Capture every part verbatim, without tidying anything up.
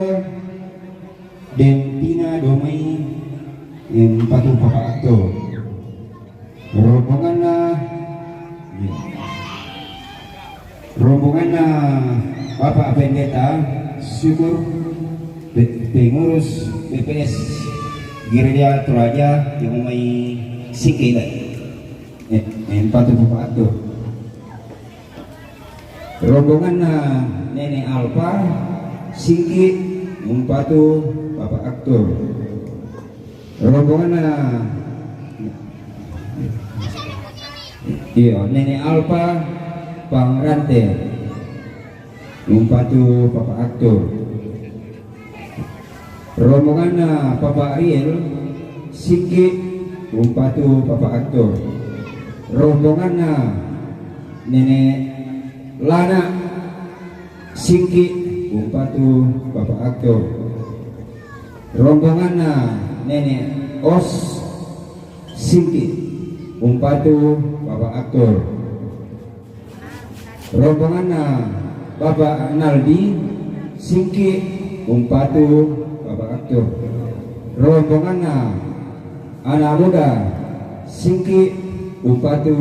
Deng Tina Domai, em, umpatu Papa Aktor. Rombonganna, rombonganna Bapak Pendeta Syukur, pe-, pengurus P P S Gereja Toraja, yang mai singkila. Eh, eh, umpatu Papa Aktor. Rombonganna Nene Alfa, singki, umpatu Papa Aktor. Rombonganna, iyo, Nene Alfa Pangrante, umpatu Papa Aktor. Rombonganna Papa Ariel, singki, umpatu Papa Aktor. Rombonganna Nene Lana, singki, umpatu Papa Aktor. Rombonganna Nene Os, singki, umpatu Papa Aktor. Rombonganna Bapak Naldi, singki, umpatu Bapak Aktor. Rombonganna anak muda, singki, umpatu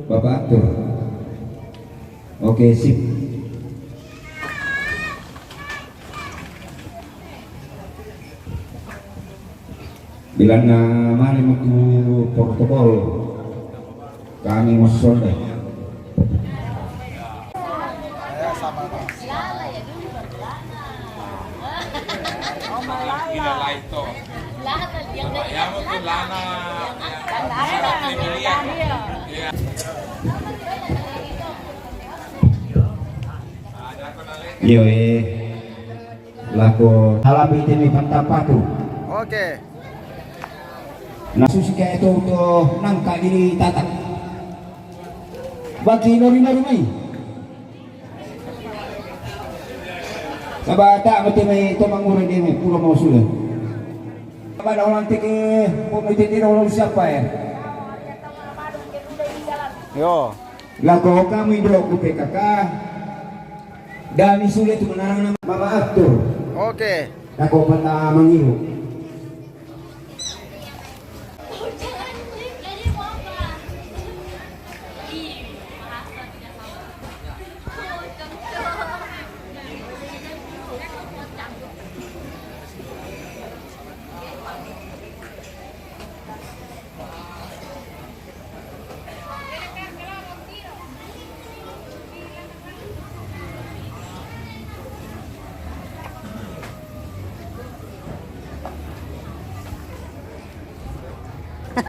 Bapak Aktor. Oke, sip. Bilanna mane matu protokol kami massonde. Iyo, eh. Lako halapi temi pantappatu. Oke. Na susi ka itu to nangka diri tata. Baki nori nori mai. Sabata mati mai to mangure demi pulo mau sudah. Pada orang tiki pemiti tidak orang siapa ya? Yo. Lako kami dulu ku P K K. Dami sudah tu menang nama Mama Aktor. Oke. Lako pata mangiru.